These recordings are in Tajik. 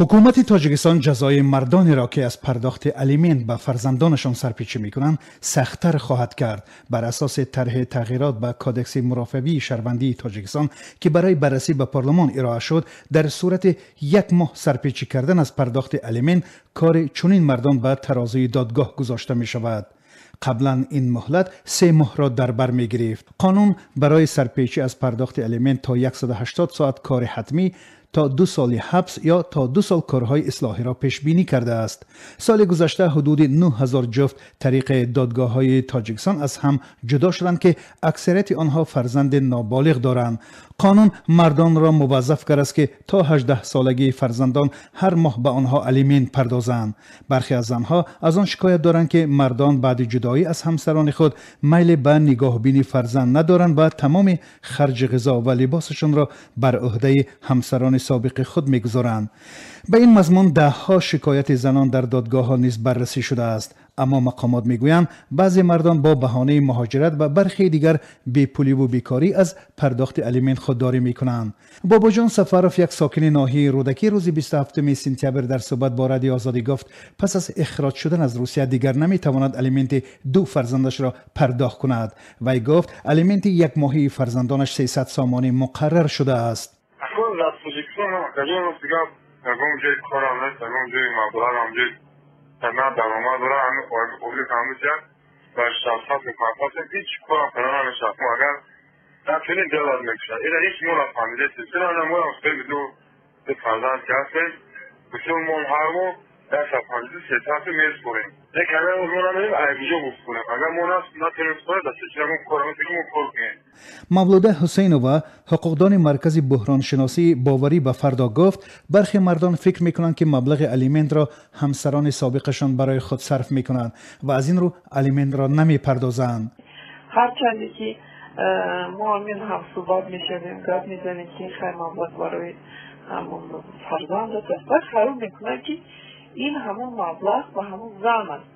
Ҳукумати Тоҷикистон ҷазои мардонеро, ки аз пардохти алимент ба фарзандонашон сарпечӣ мекунанд, сахттар хоҳад кард. Бар асоси тарҳи тағйирот ба Кодекси мурофиавии шаҳрвандии Тоҷикистон, ки барои баррасӣ ба парлумон ироа шуд, дар сурати як моҳ сарпечӣ кардан аз пардохти алимент, кори чунин мардон ба тарозуи додгоҳ гузошта мешавад. Қаблан ин муҳлат 3 моҳро дар бар мегирифт. Қонун барои сарпечӣ аз пардохти алимент то 180 соат кори ҳатмӣ, то 2 соли ҳабс ё то 2 сол корҳои ислоҳиро пешбинӣ кардааст. Соли гузашта ҳудуди 9000 ҷуфт тариқи додгоҳҳои Тоҷикистон аз ҳам ҷудо шуданд, ки аксарияти онҳо фарзанди ноболиғ доранд. Қонун мардонро муваззаф кардааст, ки то 18 солагии фарзандон ҳар моҳ ба онҳо алимент пардозанд. Бархе аз занҳо аз он шикоят доранд, ки мардон баъди ҷудоӣ аз ҳамсарони худ майли ба нигоҳбини фарзанд надоранд ва тамоми харҷи ғизо ва либосашонро бар ӯҳдаи ҳамсарони собиқи худ мегузоранд. Ба ин мазмун даҳҳо шикояти занон дар додгоҳҳо низ баррасӣ шудааст. Аммо мақомот мегӯянд, баъзе мардон бо баҳонаи муҳоҷират ва бархе дигар бепуливу бекорӣ аз пардохти алимент худдорӣ мекунанд. Бобоҷон Сафаров, як сокини ноҳияи Рӯдакӣ, рӯзи 27 сентябр дар суҳбат бо Радиои Озодӣ гуфт, пас аз ихроҷ шудан аз Русия дигар наметавонад алименти ду фарзандашро пардохт кунад. Вай гуфт, алименти якмоҳии фарзандонаш 300 сомонӣ муқаррар шудааст. Ягон ҷои корам нест, ягон ҷои маблағам, ҷои на даромад дорам, ҳамин ойлик ҳамин як ба 600 500, ҳеҷ корам карда намешавад. Агар натунем, делат мекушад. Ина ҳеҷ мо нафаҳмидастем. Чаро ина моам хеле ду фарзанд ки ҳастем, бисёр мо ҳар моҳ 150, 300 меспорем. Лек агар мо намедонем, ай куҷо бупурем. Агар мо натунем спорем, дар чӣ ягон кор мо кор кунем. Мавлуда Ҳусейнова, ҳуқуқдони Маркази буҳроншиносии «Боварӣ ба фардо», гуфт, бархе мардон фикр мекунанд, ки маблағи алиментро ҳамсарони собиқашон барои худ сарф мекунанд ва аз ин рӯ алиментро намепардозанд. Ҳарчанде ки мо ҳамин ҳамсӯҳбат мешавем, гап мезанем, ки хай, маблағ барои ҳамон фарзандат аст, ва хаёл мекунад, ки ин ҳамон маблағ ба ҳамон зан аст.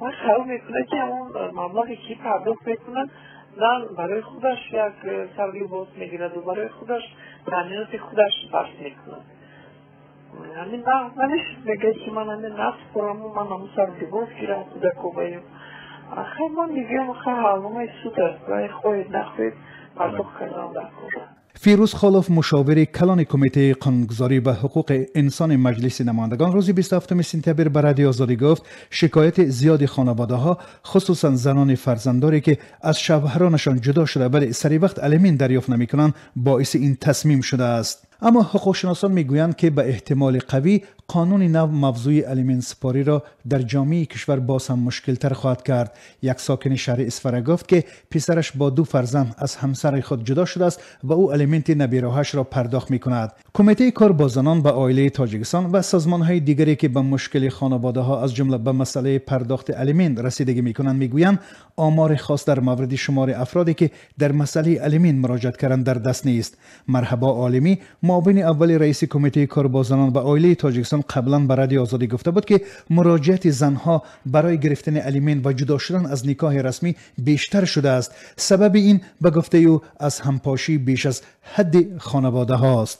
Ва хаёл мекунад, ки ҳамон маблағе ки пардохт мекунад, зан барои худаш як сарлибос мегираду барои худаш таъминоти худаш сарф мекунад. Ҳамин намешуд, мегӯяд, ки ман ҳамин наспораму ман ҳамун сарлибос гирам кӯдакобаю. Хай, ман мегӯям, хай, ҳалномаи суд аст, вай хоҳед нахоҳед пардохт кардан дар кор. Фирӯз Холов, мушовири калони Кумитаи қонунгузорӣ ва ҳуқуқи инсони Маҷлиси намояндагон, рӯзи 27 сентябр ба Радиои Озодӣ гуфт, шикояти зиёди хонаводаҳо, хусусан занони фарзандоре, ки аз шавҳаронашон ҷудо шуда, вале сари вақт алимент дарёфт намекунанд, боиси ин тасмим шудааст. Аммо ҳуқуқшиносон мегӯянд, ки ба эҳтимоли қавӣ қонуни нав мавзӯи алиментсупориро дар ҷомеаи кишвар боз ҳам мушкилтар хоҳад кард. Як сокини шаҳри Исфара гуфт, ки писараш бо ду фарзанд аз ҳамсари худ ҷудо шудааст ва ӯ алименти набираҳояшро пардохт мекунад. Кумитаи кор бо занон ба оилаи Тоҷикистон ва созмонҳои дигаре, ки ба мушкили хонаводаҳо, аз ҷумла ба масъалаи пардохти алимент расидагӣ мекунанд, мегӯянд, омори хос дар мавриди шумори афроде, ки дар масъалаи алимент муроҷиат карданд, дар даст нест. Марҳабо Олимӣ, муовини аввали раиси Кумитаи кор бо занон ба оилаи Тоҷикистон, қаблан ба Радиои Озодӣ гуфта буд, ки муроҷиати занҳо барои гирифтани алимент ва ҷудо шудан аз никоҳи расмӣ бештар шудааст. Сабаби ин, ба гуфтаи ӯ, аз ҳампошии беш аз ҳадди хонаводаҳост.